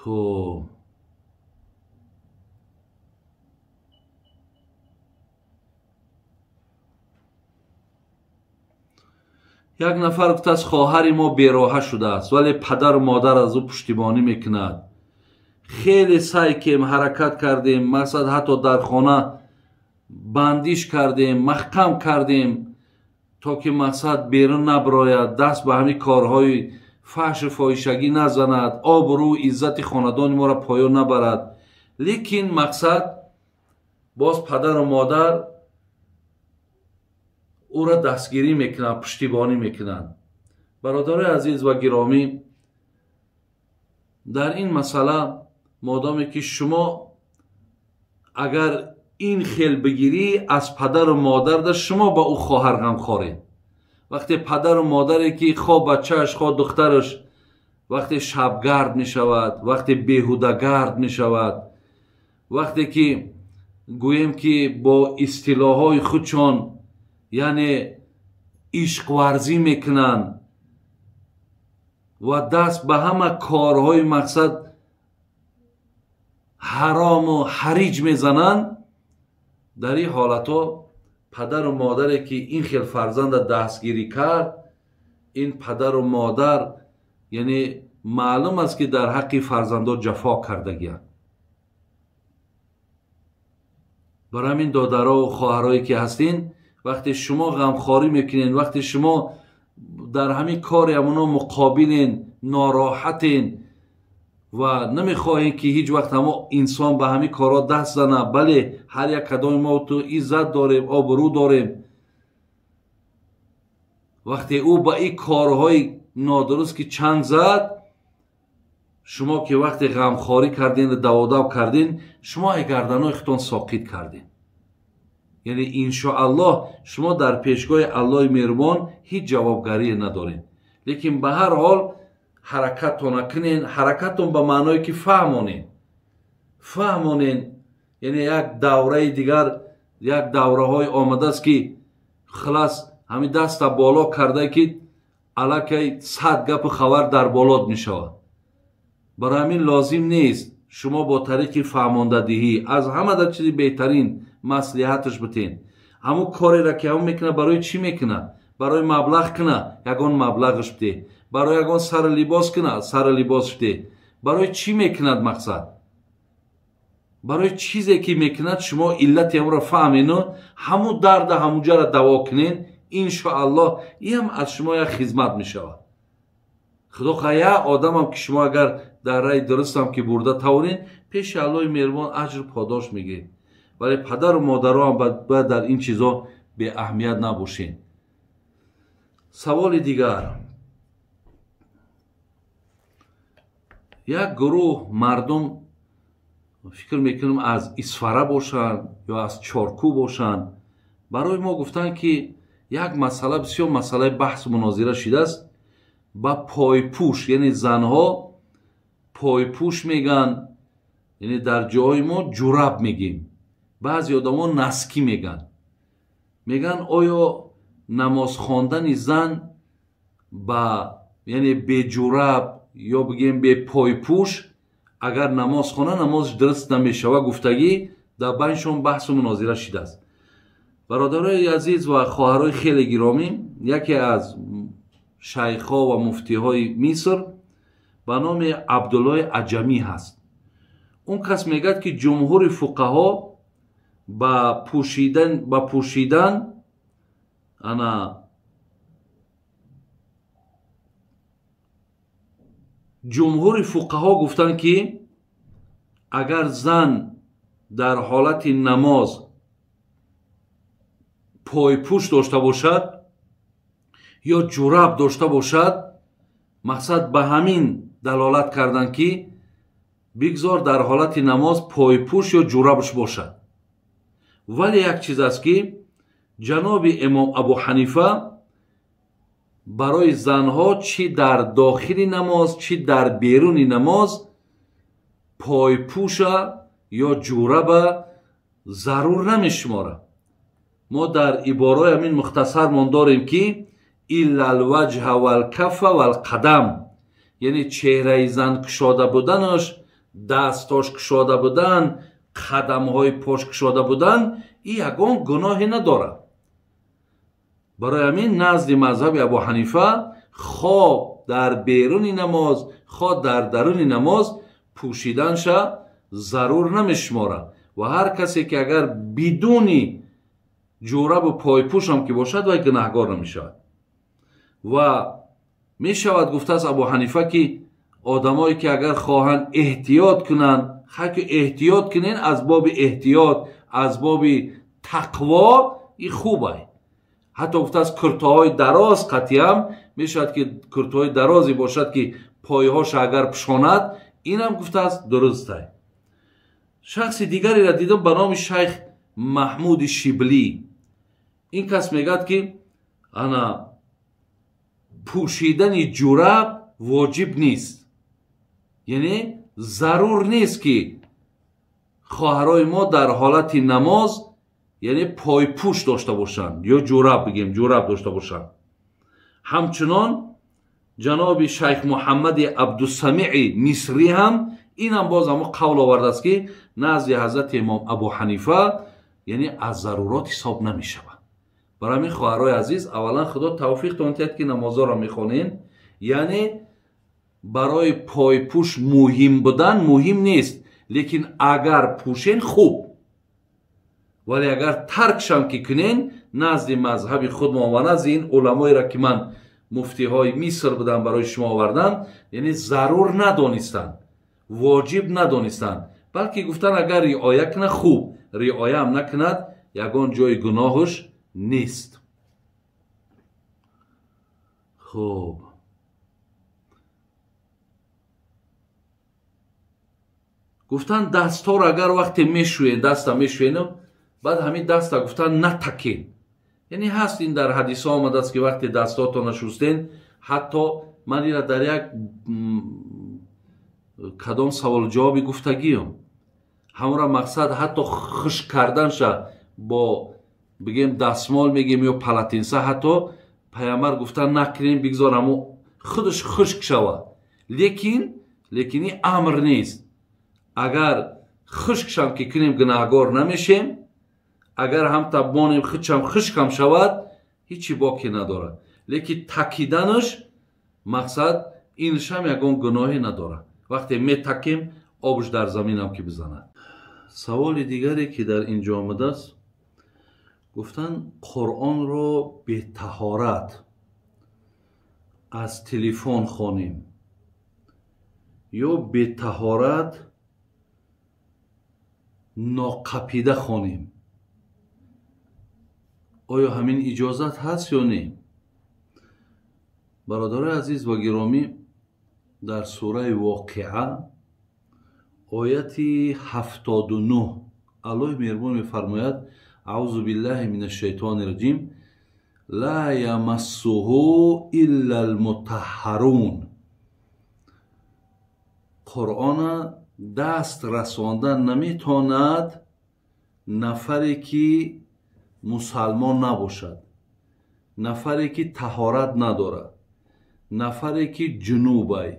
Хуб, як нафар гуфтааст хоҳари мо бероҳа шудааст, вале падару модар аз ӯ пуштибонӣ мекунад. Хеле сай кем ҳаракат кардем, мақсад ҳатто дар хона бандиш кардем, маҳкам кардем, то ки мақсад берун набарояд, даст ба ҳамин корҳои фаҳшу фоҳишагӣ назанад, обрӯ иззати хонадони моро поён набарад. Лекин мақсад боз падару модар ӯро дастгирӣ мекунанд, пуштибонӣ мекунанд. Бародарои азиз ва гиромӣ, дар ин масъала модоме ки шумо агар ин хел бигирӣ аз падару модар шумо ба ӯ хоҳар ғамхоред. Вақте падару модаре ки хо бачааш хо духтараш вақте шабгард мешавад, вақте беҳудагард мешавад, вақте ки гӯем ки бо истилоҳҳои худшон яъне ишқварзӣ мекунанд ва даст ба ҳама корҳои мақсад ҳарому ҳариҷ мезананд, дар ин ҳолатҳо падару модаре ки ин хел фарзанда дастгирӣ кард, ин падару модар яъне маълум аст ки дар ҳаққи фарзандо ҷафо кардагианд. Барои ҳамин додарову хоҳарое ки ҳастин, вақте шумо ғамхорӣ мекунед, вақте шумо дар ҳамин кори ҳамоно муқобилен, нороҳатен ва намехоҳем ки ҳеҷ вақт ҳамо инсон ба ҳамин корҳо даст занад, бале ҳар як кадоми мо ту иззат дорем, обрӯ дорем. Вақте ӯ ба ин корҳои нодуруст ки чанг зад, шумо ки вақте ғамхорӣ кардин ва даводав кардин, шумо ай гарданои худтон соқит кардин. Яъне иншоаллоҳ шумо дар пешгоҳи Аллоҳи меҳрубон ҳеҷ ҷавобгарие надоред. Лекин ба ҳар ҳол ҳаракаттона кунен, ҳаракаттон ба маъное ки фаҳмонен, фаҳмонен. Яъне як давраи дигар, як давраҳое омадааст ки хилас ҳамин даста боло карда ки аллакай 100 гапу хабар дар болот мешавад. Барои ҳамин лозим нест шумо бо тариқи фаҳмондадиҳӣ аз ҳама дар чизи беҳтарин маслиҳаташ битен. Ҳамун кореро ки ҳамун мекунад, барои чӣ мекунад? Барои маблағ кунад, ягон маблағаш бите. Барои ягон сари либос кунад, сари либосш бите. Барои чӣ мекунад мақсад? Барои чизе ки мекунад, шумо иллати ҳамонро фаҳмену ҳамун дарда ҳамунҷаро даво кунен, иншоаллоҳ ин ҳам аз шумо як хизмат мешавад. Худо хоҳад як одамам ки шумо агар дар раи дурустам ки бурда тавонед, пеши Аллоҳи меҳрубон аҷр подош мегиред. Вале падару модароам бояд дар ин чизо беаҳамият набошед. Саволи дигар. Як гурӯҳ мардум фикр мекунам аз Исфара бошанд ё аз Чоркӯ бошанд, барои мо гуфтанд ки як масъала бисёр масъалаи баҳсу мунозира шидааст ба пойпӯш, яъне занҳо пойпӯш мегӯянд, яъне дар ҷоҳои мо ҷураб мегӯем, баъзе одамо наскӣ мегӯянд. Мегӯянд оё намоз хондани зан ба яъне беҷураб ё бигӯем бепойпӯш агар намоз хона намозш дуруст намешава гуфтагӣ дар байншон баҳсу мунозира шидааст. Бародарои азиз ва хоҳарои хеле гиромӣ, яке аз шайхҳо ва муфтиҳои Миср ба номи Абдуллои Аҷамӣ ҳаст. Он кас мегӯяд ки ҷумҳури фуқаҳо ба пӯшидан ана ҷумҳури фуқаҳо гуфтанд ки агар зан дар ҳолати намоз пойпӯш дошта бошад ё ҷураб дошта бошад, мақсад ба ҳамин далолат карданд ки бигзор дар ҳолати намоз пойпӯш ё ҷурабш бошад. Вале як чиз аст ки ҷаноби имом Абу Ҳанифа барои занҳо чӣ дар дохили намоз чӣ дар беруни намоз пойпӯша ё ҷураба зарур намешуморад. Мо дар ибораи ҳамин мухтасармон дорем ки илла алваҷҳа валкафа валқадам, яъне чеҳраи зан кушода буданаш, Дастош кушода будан, қадамҳои пош кушода будан, ин ягон гуноҳе надорад. Барои ҳамин назди мазҳаби Абу Ҳанифа хоб дар беруни намоз, хо дар даруни намоз пӯшиданша зарур намешуморад. Ва ҳар касе ки агар бидуни ҷӯрабу пойпӯшам ки бошад, вай гунаҳгор намешавад. Ва мешавад гуфтааст Абу Ҳанифа ки одамое ки агар хоҳанд эҳтиёт кунанд, ки эҳтиёт кунен аз боби эҳтиёт, аз боби тақво, и хубай. Ҳатто гуфтааст куртаҳои дароз қатъиам мешавад ки куртаҳои дарозе бошад ки пойҳоша агар пӯшонад, инам гуфтааст дурустай. Шахси дигареро дидам ба номи шайх Маҳмуди Шиблӣ. Ин кас мегӯяд ки ана пӯшидани ҷураб воҷиб нест, яъне зарур нест ки хоҳарои мо дар ҳолати намоз яъне пойпӯш дошта бошанд ё ҷураб бигем, ҷураб дошта бошанд. Ҳамчунон ҷаноби шайх Муҳаммади Абдусамии Мисрӣ ҳам инам боз ҳамо қавл овардааст ки назди ҳазрати имом Абу Ҳанифа яъне аз зарурот ҳисоб намешавад. Барои ҳамин хоҳарои азиз, аввалан Худо тавфиқтон диҳад ки намозҳоро мехонен, яъне барои пойпӯш муҳим будан муҳим нест, лекин агар пӯшен хуб, вале агар таркшам ки кунен, назди мазҳаби худмон ва назди ин уламоеро ки ман муфтиҳои Миср будам барои шумо овардам, яъне зарур надонистанд, воҷиб надонистанд, балки гуфтан агар риоя кунад хуб, риояам накунад ягон ҷои гуноҳаш нест. Хуб, гуфтан дастҳоро агар вақте мешӯен, даста мешӯену баъд ҳамин даста гуфтан натакен. Яъне ҳаст ин дар ҳадисҳо омадааст ки вақте дастҳоятонро шустен, ҳатто ман ира дар як кадом саволҷавоби гуфтагиам, ҳамонро мақсад ҳатто хушк карданша бо бигем дастмол мегем ё палатинса, ҳатто пайғамбар гуфтан накунем, бигзор ҳамо худаш хушк шавад. Лекин ин амр нест. Агар хушкшам ки кунем гунаҳгор намешем, агар ҳамта монем худшам хушкам шавад, ҳичи боке надорад. Лекин такиданаш мақсад иншам ягон гуноҳе надорад. Вақте метакем обш дар заминам ки бизанад. Саволи дигаре ки дар ин ҷо омадааст, гуфтан Қуръонро бетаҳорат аз телефон хонем ё бетаҳорат ноқапида хонем, оё ҳамин иҷозат ҳаст ё не? Бародарои азиз ва гиромӣ, дар сураи Воқиа ояти 79 Аллоҳи меҳрубон мефармояд: аъузу биллаҳи мин ашшайтони раҷим, ла ямассуҳу илла алмутаҳҳарун. Қуръона даст расондан наметавонад нафаре ки мусалмон набошад, нафаре ки таҳорат надорад, нафаре ки ҷунубай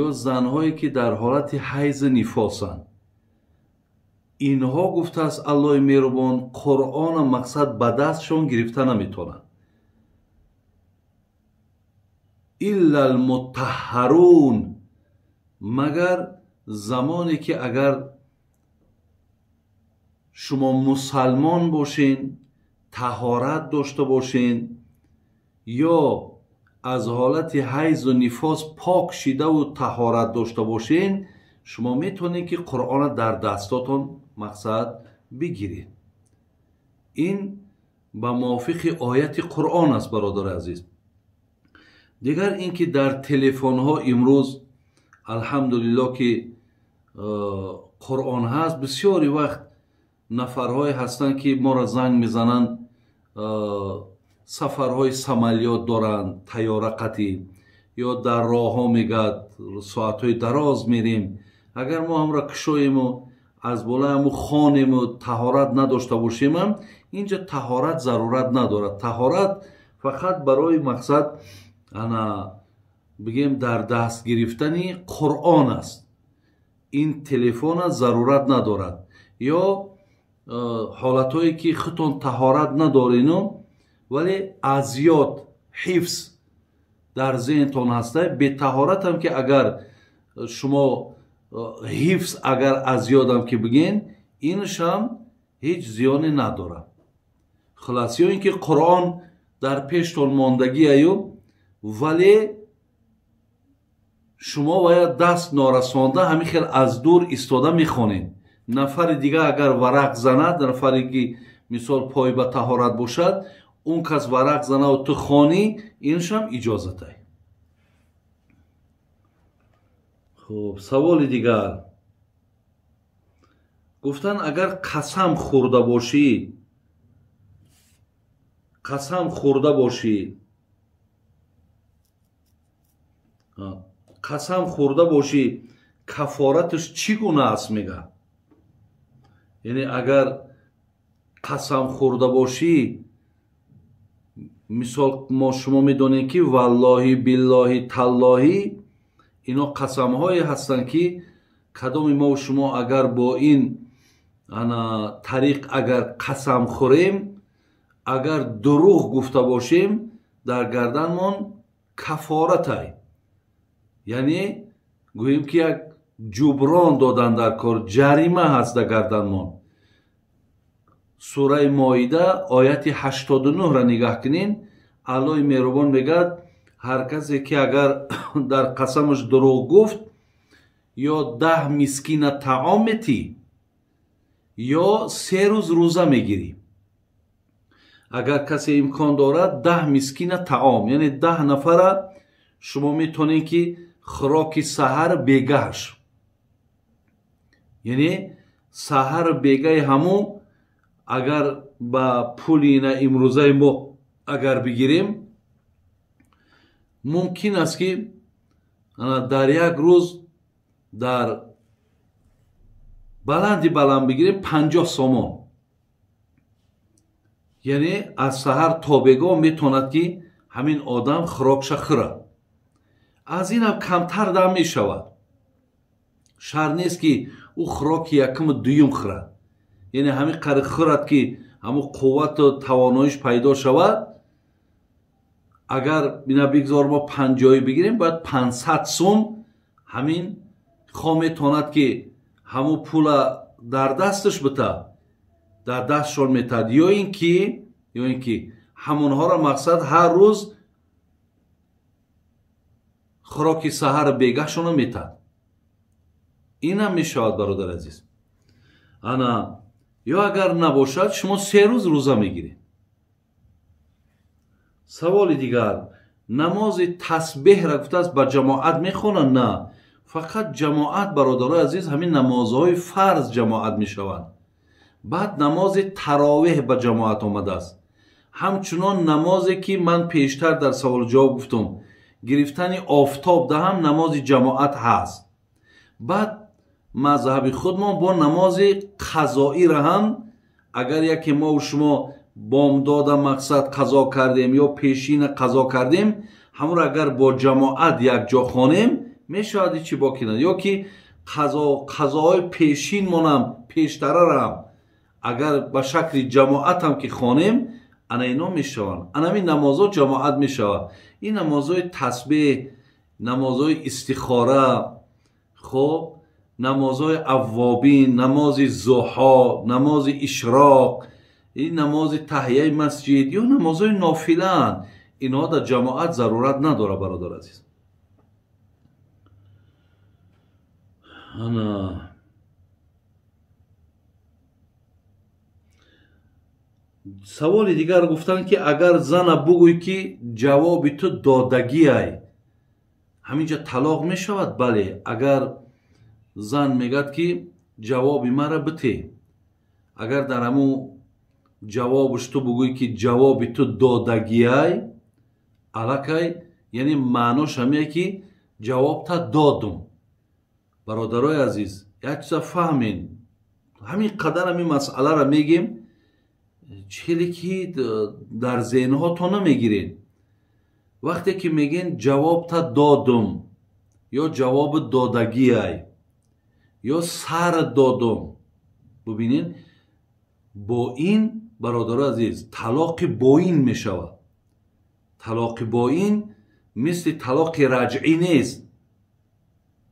ё занҳое ки дар ҳолати ҳайзи нифосанд. Инҳо гуфтааст Аллоҳи меҳрубон, Қуръона мақсад ба дастшон гирифта наметавонанд. Илла алмутаҳҳарун, магар замоне ки агар шумо мусалмон бошен, таҳорат дошта бошен ё аз ҳолати ҳайзу нифос пок шидаву таҳорат дошта бошен, шумо метавонед ки Қуръонро дар дастотон мақсад бигиред. Ин ба мувофиқи ояти Қуръон аст, бародари азиз. Дигар ин ки дар телефонҳо имрӯз алҳамдулиллоҳ ки Қуръон ҳаст, бисёри вақт нафарҳое ҳастанд ки моро занг мезананд, сафарҳои самолёт доранд, тайёра қатӣ, ё дар роҳҳо мегӯяд соатҳои дароз мерем. Агар мо ҳамро кушоему аз болои ҳаму хонему таҳорат надошта бошемам, инҷа таҳорат зарурат надорад. Таҳорат фақат барои мақсад ана бигем дар даст гирифтани Қуръон аст. Ин телефона зарурат надорад. Ё ҳолатҳое ки худтон таҳорат надорену, вале аз ёд ҳифз дар зеҳнтон ҳаста, бетаҳоратам ки агар шумо ҳифз агар аз ёдам ки биген, иншам ҳеҷ зиёне надорад. Хулас, ё ин ки Қуръон дар пештон мондагиаю, вале шумо бояд даст норасонда ҳамин хел аз дур истода мехонед. Нафари дига агар варақ занад, нафаре ки мисол пой ба таҳорат бошад, он кас варақ занаву ту хонӣ, иншам иҷозатай. Хуб, саволи дигар. Гуфтан агар қасам хӯрда бошӣ, қасам хӯрда бошӣ, қасам хӯрда бошӣ, кафораташ чӣ гуна аст мега? Яъне агар қасам хӯрда бошӣ, мисол мо шумо медонем ки валлоҳи, биллоҳи, таллоҳи, ино қасамҳое ҳастанд ки кадоми мо шумо агар бо ин тариқ агар қасам хӯрем, агар дурӯғ гуфта бошем, дар гарданмон кафоратай. Яъне гӯем ки як ҷуброн додан дар кор, ҷарима ҳаст дар гарданмон. Сураи Моида ояти 89-ра нигаҳ кунин. Аллоҳи меҳрубон мегӯяд ҳар касе ки агар дар қасамаш дурӯғ гуфт, ё 10 мискина таом метӣ, ё 3 рӯз рӯза мегирӣ. Агар касе имкон дорад 10 мискина таом, яъне 10 нафара шумо метавонед ки хӯроки саҳар бегаҳш, яъне саҳар бегаи ҳамун агар ба пули ина имрӯзаи мо агар бигирем, мумкин аст ки дар як рӯз дар баланди баланд бигирем 50 сомон. Яъне аз саҳар то бегоҳ метавонад ки ҳамин одам хӯрокша хӯрад. Аз инам камтар дам мешавад. Шарт нест ки ӯ хӯроки якуму дуюм хӯрад. Яъне ҳамин қадр хӯрад ки ҳамун қуввату тавоноиш пайдо шавад. Агар ина бигзор мо 50 бигирем, бояд 500 сум ҳамин хо метавонад ки ҳамун пула дар дасташ бита, дар дастшон метаҳад, ё ин ки ҳамонҳоро мақсад ҳар рӯз хӯроки саҳар бегаҳшона метаҳад. Инам мешавад, бародар азиз. Ана ё агар набошад, шумо 3 рӯз рӯза мегиред. Саволи дигар. Намози тасбеҳра гуфтааст ба ҷамоат мехонанд? На, фақат ҷамоат, бародарои азиз, ҳамин намозҳои фарз ҷамоат мешаванд. Баъд намози таровеҳ ба ҷамоат омадааст. Ҳамчунон намозе ки ман пештар дар саволу ҷавоб гуфтум, гирифтани офтоб даҳам намози ҷамоат ҳаст. Баъд мазҳаби худмон бо намози қазоира ҳам агар яке мо шумо бомдода мақсад қазо кардем ё пешина қазо кардем, ҳамонро агар бо ҷамоат якҷо хонем, мешавад чӣ бо кунад? Ё ки қазоҳои пешинмонам пештарарам агар ба шакли ҷамоатам ки хонем, ана ино мешаванд. Анами намозҳо ҷамоат мешавад. Ин намозҳои тасбеҳ, намозҳои истихора, хоб, намозҳои аввобин, намози зуҳо, намози ишроқ, ин намози таҳияи масҷид ё намозҳои нофилаанд. Инҳо дар ҷамоат зарурат надорад, бародар азиз. Ана саволи дигар гуфтанд ки агар зана бугӯй ки ҷавоби ту додагиай, ҳаминҷа талоқ мешавад? Бале, агар зан мегӯяд ки ҷавоби мара бите, агар дар ҳамун ҷавобаш ту бугӯй ки ҷавоби ту додагиай, аллакай яъне маънош ҳамие ки ҷавобта додум. Бародарои азиз, як чиза фаҳмед, ҳамин қадар ҳамин масъаларо мегем, хеле ки дар зеҳнҳо то намегиред. Вақте ки мегӯен ҷавобта додум ё ҷавоби додагиай Ё сар додум. Бубинед, бо ин бародари азиз талоқи боин мешавад. Талоқи боин мисли талоқи раҷъӣ нест,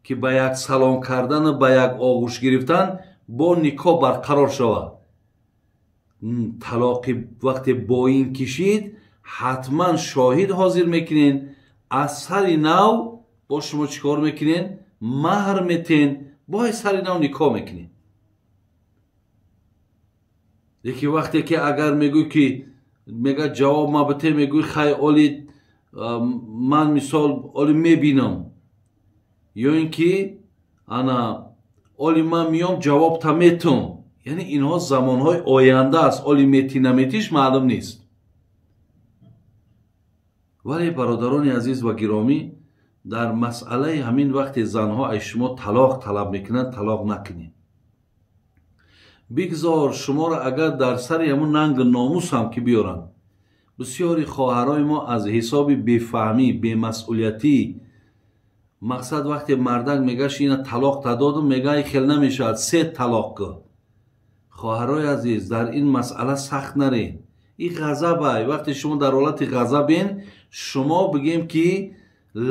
ки ба як салом кардану ба як оғӯш гирифтан бо никоҳ барқарор шавад. Талоқи вақте боин кишид, ҳатман шоҳид ҳозир мекунен, аз сари нав бо шумо чӣ кор мекунен? Маҳр метен, бо сари нав никоҳ мекунен. Лекин вақте ки агар мегӯй ки мега ҷавоб ма бите, мегӯй хай оли ман мисол оли мебинам, ё ин ки ана оли ман миём ҷавобта метум, яъне инҳо замонҳои оянда аст, оли мети наметиш маълум нест. Вале бародарони азиз ва гиромӣ, дар масъалаи ҳамин вақте занҳо аз шумо талоқ талаб мекунанд, талоқ накунед. Бигзор шуморо агар дар сари ҳамун нангу номус ҳам ки биёранд. Бисёри хоҳарои мо аз ҳисоби бефаҳмӣ, бемасъулиятӣ, мақсад вақте мардак мегашт ина талоқ додум, мега ай хел намешавад, се талоқ кун. Хоҳарои азиз, дар ин масъала сахт наред. Ин ғазаб ай. Вақте шумо дар ҳолати ғазабен, шумо бигем ки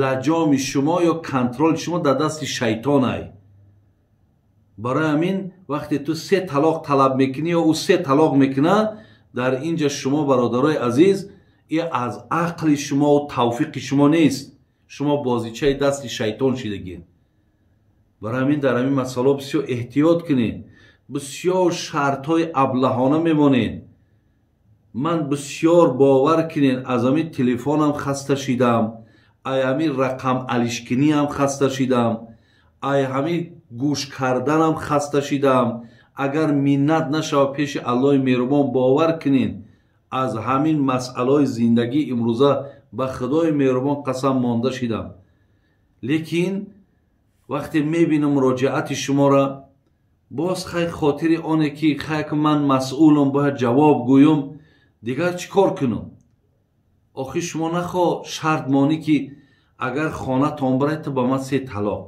лаҷоми шумо ё контроли шумо дар дасти шайтон ай. Барои ҳамин вақте ту се талоқ талаб мекунӣ ё ӯ се талоқ мекунад, дар инҷа шумо бародарои азиз, и аз ақли шумо ва тавфиқи шумо нест. Шумо бозичаи дасти шайтон шидагӣ. Барои ҳамин дар ҳамин масъала бисёр эҳтиёт кунед. Бисёр шартҳои аблаҳона мемонед. Ман бисёр бовар кунед, аз ҳамин телефонам хаста шидам, ай ҳамин рақам алишкиниам хаста шидам, ай ҳамин гӯш карданам хаста шидам. Агар миннат нашава пеши Аллоҳи меҳрубон, бовар кунед, аз ҳамин масъалаҳои зиндагӣ имрӯза ба Худои меҳрубон қасам монда шидам. Лекин вақте мебинам муроҷиати шуморо, боз хай хотири оне ки хай ман масъулам, бояд ҷавоб гӯям, дигар чӣ кор кунам? Охир шумо нахо шарт монӣ ки агар хонатон барад, ту ба ман се талоқ.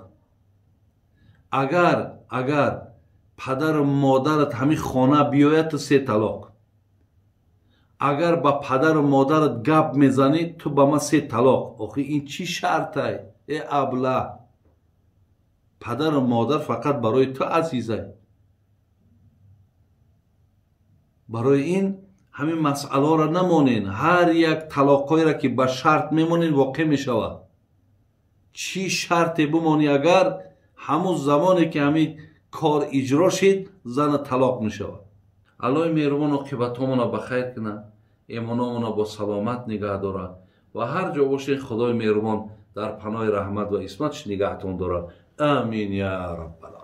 Агар падару модарат ҳамин хона биёяд, ту се талоқ. Агар ба падару модарат гап мезанӣ, ту ба ман се талоқ. Охир ин чӣ шартай? Э аблаҳ! Падару модар фақат барои ту азизай. Барои ин ҳамин масъаларо намонен. Ҳар як талоқҳоеро ки ба шарт мемонен, воқеъ мешавад. Чӣ шарте бимонӣ, агар ҳамун замоне ки ҳамин кор иҷро шид, зана талоқ мешавад. Аллоҳи меҳрубон оқибатҳомона ба хайр кунад, эмономона бо саломат нигаҳ дорад ва ҳар ҷо бошед, Худои меҳрубон дар паноҳи раҳмат ва исматш нигаҳтон дорад. Амин я раббал.